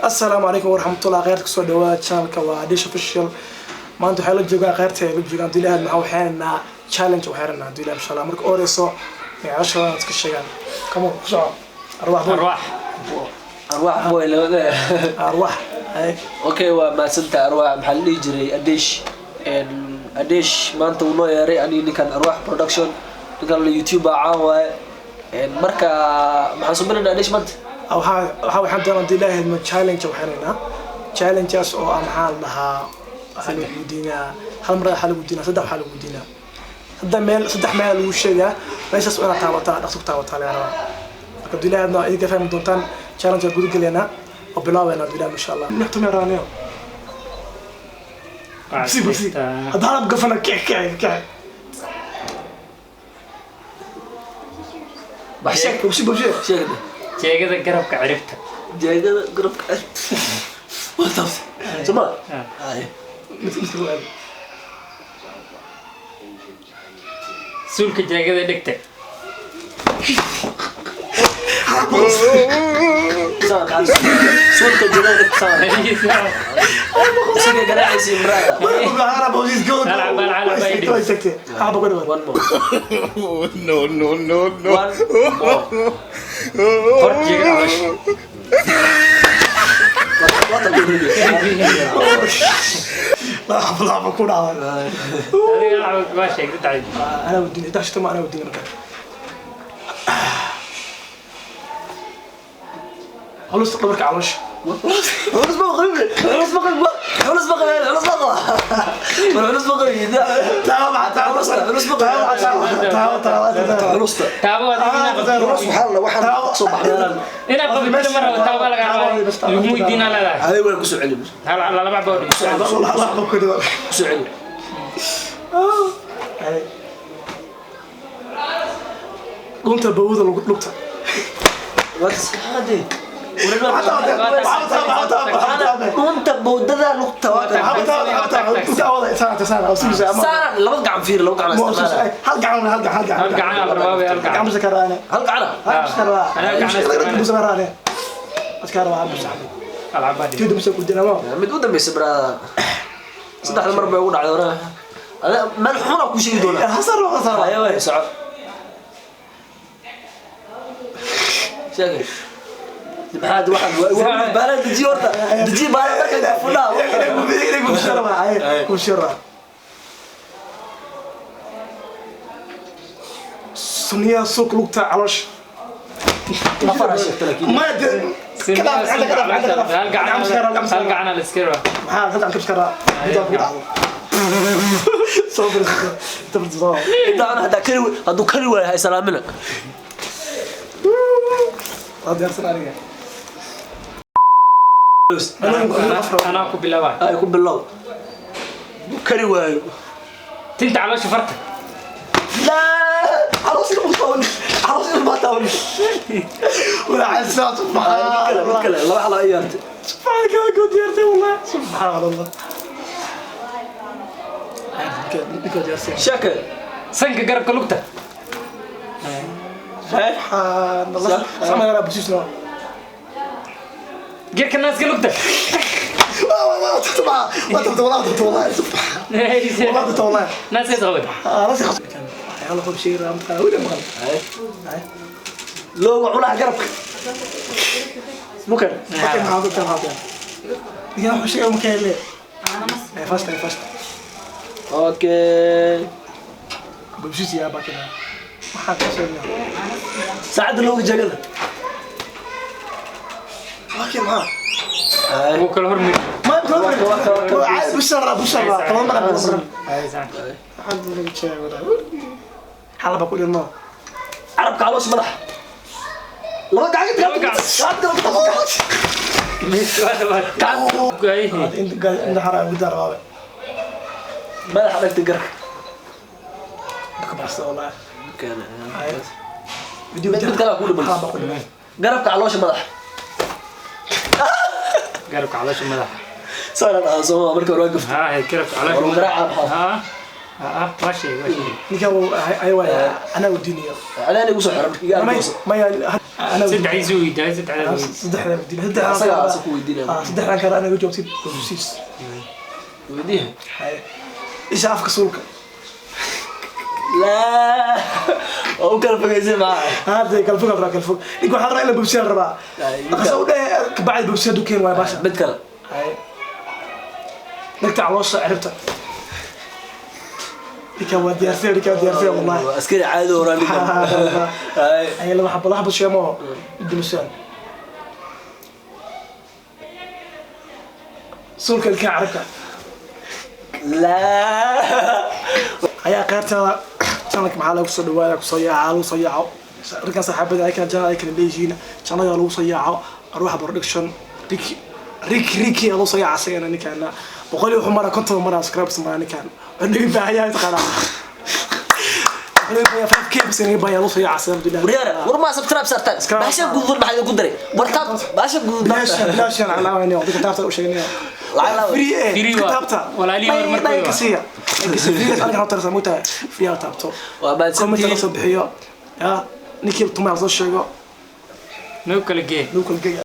Asalaamu calaykum waraxmatullah. Kheyrta kusoo dhawaada channelka waa Dish Official. Maanta waxay la joogaan kheyrta ay la joogaan Abdullahi. Maxaa waxeenaa challenge waxeenaa Abdullahi, insha Allah. Marka horeyso magacashooda iska sheegaan. Come on, ku soco. Arwaax boy. Arwaax. Arwaax boy labada. Arwaax ay. Okay, waa mahadsantahay Arwaax. Maxaa la dhihi jiray, Adesh, Adesh maanta uu noo yeeray aniga ninkan Arwaax Production, ninkan la YouTuber caan waaye. Marka maxaan suminaynaa, Adesh, maanta? Waxaa waxaan doonaa Abdullahi ma challenge waxeenaa, challengeas oo ah, maxaa la dhahaa, waxaa lagu weydiinaa hal mar, waxaa lagu weydiinaa saddex, waxaa lagu weydiinaa saddex meel, saddex meel lagu sheegaa. Meeshaas waa inaad taabataa, dhaqso ku taabataa laga rabaa. Marka Abdullahi adna idinka fahmi doontaan. Challenge guda galeynaa oo bilaabeynaa Abdullahi, insha Allah. Nixtu meeraaniyo bsi bsi hadda halab gafana kici kici kici. Wax sheeg. Bsi bsi. Sheeg. Jeegada garabka ciribta. Jeegada garabka waa taabtay soma. Ay. Mid mid lagu aado. Suulka jeegada dhegta. Saan suulka jeegada saan isiga garaacaysa imraada. One more. No, no, no, no. One more. Qor jeegada caloosha. Waa taabtay. Laba ku dhacday. Adiga lacag waa sheegtay tacay. Anaa weydiinay saddex shitama, anaa weydiinay. Marka culus dhabarka caloosha. Culus ma qabin, culus ma qabin, culus ma qabin, culus ma qaba, war culus ma qabin. Culus ma qabin. Taaba taaba taaba. Culusta. Taabo adiga inaad qabtid. Culus waxaa la waxaan soo baxnaa. Inaad qabtid ma rabo, taabo laga rabaa, lagu weydiinaa leedahay. Adiga waa ku soo celin. Hal laba boodhi. Laba ku dhiman. Ku soo celin. Dhunta bawda lagu dhugta. Waa saxade. Dhunta bowdada lugta waa saaran laba gacan, fiir, laba gacan isticmaala. Hal gacan, hal gacan, hal gacan. Hal gacan la rabaa, hal gacan. Gacan bisa karaane. Hal gacana. Bisa karaa. Anaa gacan isticmaala. Bisa karaane. Askar waa bisa. Alcabaadi. Tiidu bisa ku dinamo. Mid u dambaysa brada, saddexda mar bay ugu dhacday hore. Ada meel xuna ku sheegi doonaa. Hasar hasar. Ayo way soco, sheegay maxaad waxaad baala dejiye, horta dejiye baala marka fudhaa. Ku shara. Sunniyaha suuq lugta caloosha. Afar ha sheegta laakiin. Ma kada kada kada kada. Hal gacan, hal gacan la iska rabaa. Maxaa gacan ka shara? Inta ku dhacdo. Soo fariiso. Inta fariiso. Intaan haddaa kari, hadduu kari waayo ha islaamina. Waa diyaarsan aniga. Anaa ku bilaabaa. Ay, ku bilow. Hadduu kari waayo. Tinta caloosha farta. Laa, caloosha ma taaban, caloosha ma taaban. Wala xasaas. Mid kale, mid kale, laba xala ay yaartay. Subxaanaka, waa ku diyaartay wallah. Subxaan Allah. Ninka diyaarsan. Sheeke. Sanka garabka lugta. Subxaan Allah. Sama gara busiisno. Geerka naaska lugta. Waa waa waa waa waa waa waa subxaan. والله والله. Naaska isqabad. راسي خص يلا خذ شيء ولا مقل. Looga cunaha garabka. ممكن ممكن هذا كان هذا يا شيء ممكن ليه فاست فاست. Okay. بمشي يا باكنا ما حد يسوي. Saacadda looga jeegada. لكن ها. Wuu kala hormari. ما يبغى بشرة بشرة كمان ما حد حلا بقول انه carabka caloosha madaxa laba gacan. Laba gacan. Gacan. انت انت حرام ودار رابع. Madaxa dhagta garka. كبر والله. Mid mid kale ku dhiman. حلا بقول Garabka caloosha madaxa. Garabka caloosha madaxa. Saaran ah sooma marka hore waa gafta. Ha, garabka caloosha. Waa lagu garaacaa maxaa? Ha ha, waa sheeg, waa sheeg. Ninka aywa anaa weydiinayo. Adaan igu soo xiran marka iga may argoosa. Maya. Anaa Saddexdiisu weydiiyay, saddexdaas weydiiyay. Saddexda weydiina, saddexda. Asaga asa ku weydiinaya. Ah, saddexdan kale anaga joogtid bobsiis. Weydiiya. Haye, isha afka suulka. Laa, waa u kala fogeysay maxaa? Hadda kala fog rabaa, kala fog. Ninka waxaa rabaa in la bobsiya la rabaa. Ay, Aqasa u dheh kabacdi bobsiya hadduu keen waayo baasha. Mid kale. Haye, dhegta caloosha ciribta. Ninka waa diyaarsay, ninka waa diyaarsay wallahi. Waa askari caadi oo horaa ninkan. Haye. Ay, laba xabo, laba xabo sheemo dilusaan suulka ilkaha carabka. Laa. Ayaa qaybtada channelka maxaa lagu soo dhawaada, kusoo yaaca, lagu soo yaaco raggan saaxiibada ay kala channel ay kala leeyihiin, channelka lagu soo yaaco Arwaxa Production, Ricky Ricky Ricky lagu soo yaaca asagana. Ninkaana 100 iyo wuxuu maraa 50 maraa subscribers maraa. Ninkaan wuxuu naga baahan yahay, taqaanaa, wuxuu naga baahan yahay 5K bas naga baahan yahay. Lagu soo yaaca asagana, alhamdulillah. Waryaara, war maa subscribe saartaan? Subscribe. Bahasha guduud maxaa idinku daray? War taab bahasha guduud. Bilaash bilaash aan calaamaynayo dadka taabta u sheeganaya. Lacag laa- Free eh. Free Dadka waa. taabta. Walaalihii horumarkooda Ay, waa. ka siiya. Ay, ka siiya. Free aniga waxaan tarsan moogtahay free ha taabto. Waa mahadsantihiin. Comment la soo bixiyo, ya ninkii tumaa la soo sheego. Noo kala gee. Lagu kala geeya.